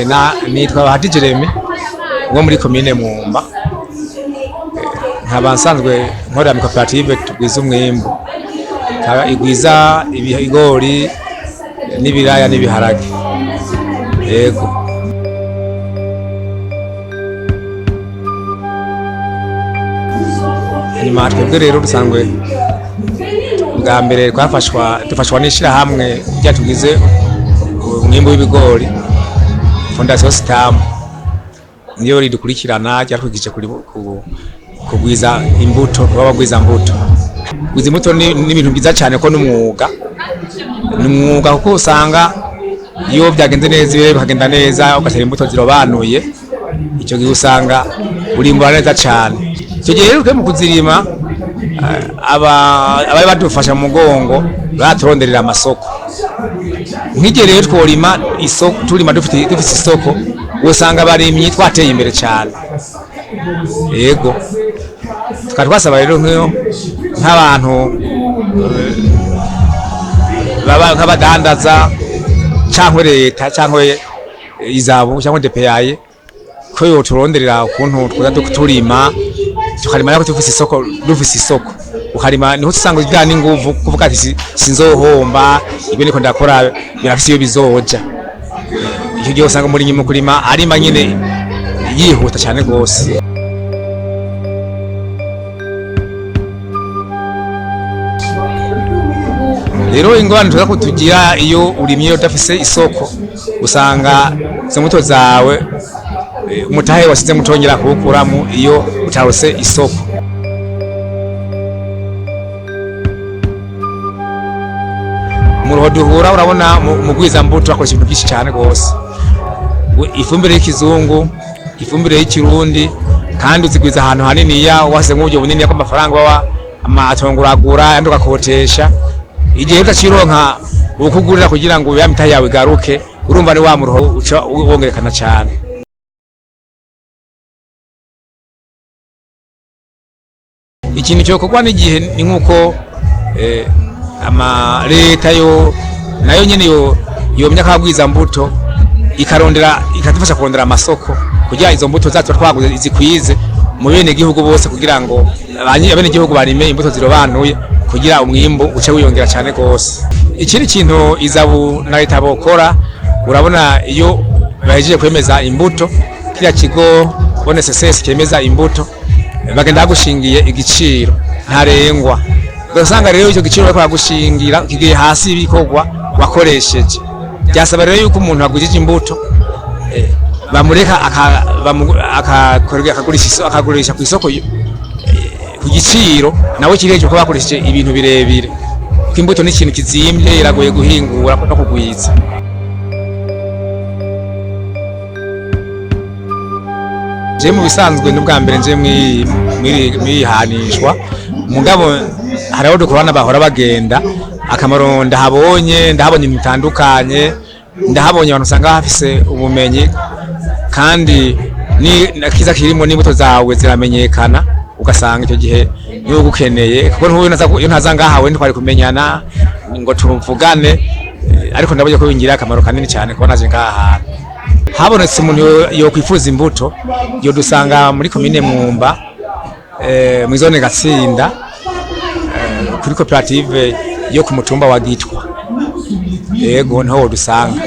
Na nitwa Bahati Jeremy wo muri komine Mwumba, nkaba nsanzwe nkorera mu koperative tugwiza umwimbu, ikaba igwiza ibigori n'ibiraya n'ibiharage. Yego. Hanyuma twebwe rero dusanzwe bwa mbere twafashwa, dufashwa n'ishirahamwe ryatugize umwimbu w'ibigori, Fondation Sitamu, niyo ridukurikirana, ryatwigije kugwiza imbuto, kuba bagwiza mbuto. Kugwiza imbuto ni ibintu byiza cyane ko n'umwuga, ni umwuga, kuko usanga iyo byagenze neza, ibihe bikagenda neza, ugatera imbuto zirobanuye, icyo gihe usanga urimbura neza cyane. Icyo gihe rero mu kuzirima, abari badufasha mu mugongo baturonderera amasoko. Nk'igihe rero tworima isoko, turima dufite isoko, usanga abarimyi twateye imbere cyane. Yego, tukaba twasaba rero nk'abantu baba nk'abadandaza cyangwa leta cyangwa izabu cyangwa DPAye ko yoturonderera ukuntu twoza turima, tukarima ariko dufise isoko. Dufise isoko ukarima, niho usanga ugira n'inguvu kuvuga ati sinzohomba, ibyo niko ndakora birafise iyo bizoja. Icyo gihe usanga umurimyi mu kurima arima nyine yihuta cyane rwose. Rero ingorane tuza kutugira, iyo urimye udafise isoko, usanga izo mbuto zawe, umutahe wasize mutongera kuwukuramo iyo utarose isoko. Muruho duhura, urabona mu mbuto akoresha ibintu byinshi cyane rwose: ifumbire y'ikizungu, ifumbire y'ikirundi, kandi uzigwiza ahantu haniniya, wasize nk'uburyo buniniya kw'amafaranga, baba amatongo uragura ayandi ugakotesha. Igihe utacironka ukugurira kugira ngo ya mitahe yawe igaruke, urumva ni wa muruho uca wongerekana cyane. Ikintu cyokorwa n'igihe ni nk'uko ama leta yo nayo nyene yo yomya akabwiza mbuto, ikarondera, ikadufasha kurondera amasoko kugira izo mbuto zacu twaguze zikwize mu bene gihugu bose, kugira ngo abene gihugu barime imbuto zirobanuye, kugira umwimbu uce wiyongera cyane gose. Ikindi kintu izabu na leta bokora, urabona iyo bahejeje kwemeza imbuto, kiriya kigo ONSS cyemeza imbuto, bagenda bagushingiye igiciro ntarengwa. Ugasanga rero icyo giciro bariko baragushingira kigiye hasi y'ibikorwa wakoresheje. Byasaba rero yuko umuntu agujije imbuto, bamureka akagurisha ku isoko ku giciro nawe kiri hejuru, ko bakoresheje ibintu birebire, kuko imbuto ni ikintu kizimbye, iragoye guhingura no kugwiza. Je mu bisanzwe n'ubwa mbere nje mwihanishwa, mugabo hari abo dukorana bahora bagenda. Akamaro ndahabonye, ndahabonye ibintu bitandukanye, ndahabonye abantu usanga bafise ubumenyi, kandi ni nakiza kirimo n'imbuto zawe ziramenyekana, ugasanga icyo gihe niwe ugukeneye, kuko ntubu iyo ntaza ngaha we ntitwari kumenyana ngo tuvugane. Ariko ndabonye ko bingirira akamaro kanini cyane kuba naje ngaha hantu. Habonetse umuntu yokwifuza imbuto, yodusanga muri komine Mwumba, mu zone Gatsinda, kuri koperative yo ku mutumba wa Gitwa. Yego, niho wodusanga.